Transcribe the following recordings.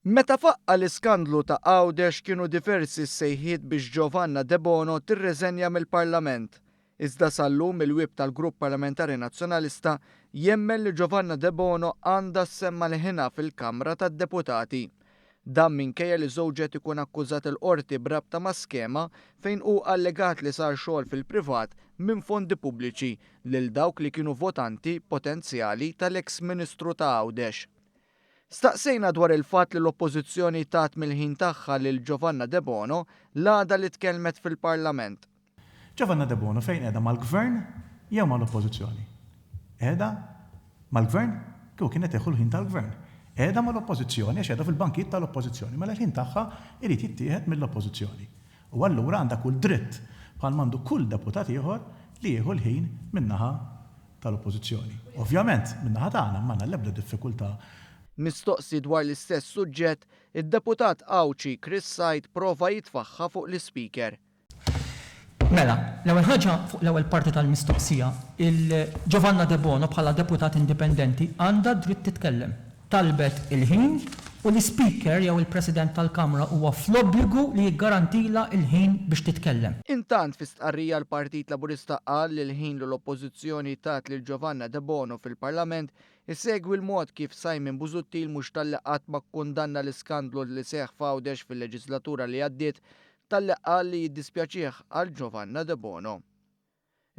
Meta faqqa' l-iskandlu ta' Għawdex kienu diversi s-sejħiet biex Giovanna Debono tirreżenja mill-Parlament. Iżda sal-lum il-Whip tal-Grupp Parlamentari Nazzjonalista jemmen li Giovanna Debono għandha ssemma' leħinha fil-Kamra tad-Deputati. Dan minkejja li żewġha qed ikun akkużat il-Qorti b'rabta ma' skema fejn hu allegat li sar xogħol fil-privat minn fondi pubbliċi lil dawk li kienu votanti potenzjali tal-eks Ministru ta' Għawdex. Staqsejna dwar il-fatt li l-Oppożizzjoni tat mill-ħin tagħha lil Giovanna Debono l-għada li tkellmet fil-Parlament. Giovanna Debono fejn qiegħda mal-Gvern jew mal-Oppożizzjoni? Qiegħda mal-Gvern? Kieku kienet tieħu l-ħin tal-Gvern. Qiegħda mal-Oppożizzjoni għax qiegħda fil-bankijiet tal-Oppożizzjoni. Mela l-ħin tagħha jrid jittieħed mill-Oppożizzjoni. U allura għandha kull dritt, bħalma għandu kull deputat ieħor, li jieħu l-ħin min-naħa tal-Oppożizzjoni. Ovvjament, min-naħa tagħna m'għandna l-ebda diffikultà. Mistoqsi dwar l-istess suġġett, id-deputat Għawdxi Chris Said prova jitfagħha fuq l-Ispeaker. Mela, l-ewwel ħaġa fuq l-ewwel parti tal-mistoqsija, il-Giovanna Debono bħala deputat indipendenti għandha d-dritt titkellem. Talbet il-ħin u l-Ispeaker jew il-President tal-Kamra huwa fl-obbligu li jiggarantilha l-ħin biex titkellem. Intant fi stqarrija l-Partit Laburista qal li l-ħin li l-Oppożizzjoni tat lil Giovanna Debono fil-Parlament isegwi l-mod kif Simon Busuttil mhux talli qatt ma kkundanna l-iskandlu li seħħ f'Għawdex fil-leġislatura li għaddiet talli qal li jiddispjaċih għal Giovanna Debono.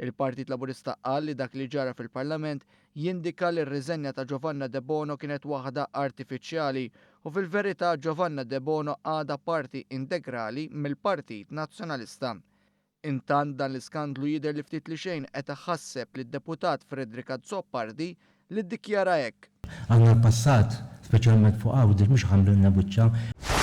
Il-Partit Laburista qal li dak li ġara fil-Parlament jindika li r-riżenja ta' Giovanna Debono kienet waħda artifiċjali u fil-verità Giovanna Debono għadha parti integrali mill-Partit Nazzjonalista. Intant dan l-iskandlu jidher li ftit li xejn qed iħasseb lid-Deputat Frederick Azzopardi li ddikjara hekk. Aħna l-passat, speċjalment fuq Għawdex, mhux ħamrilna wiċċha.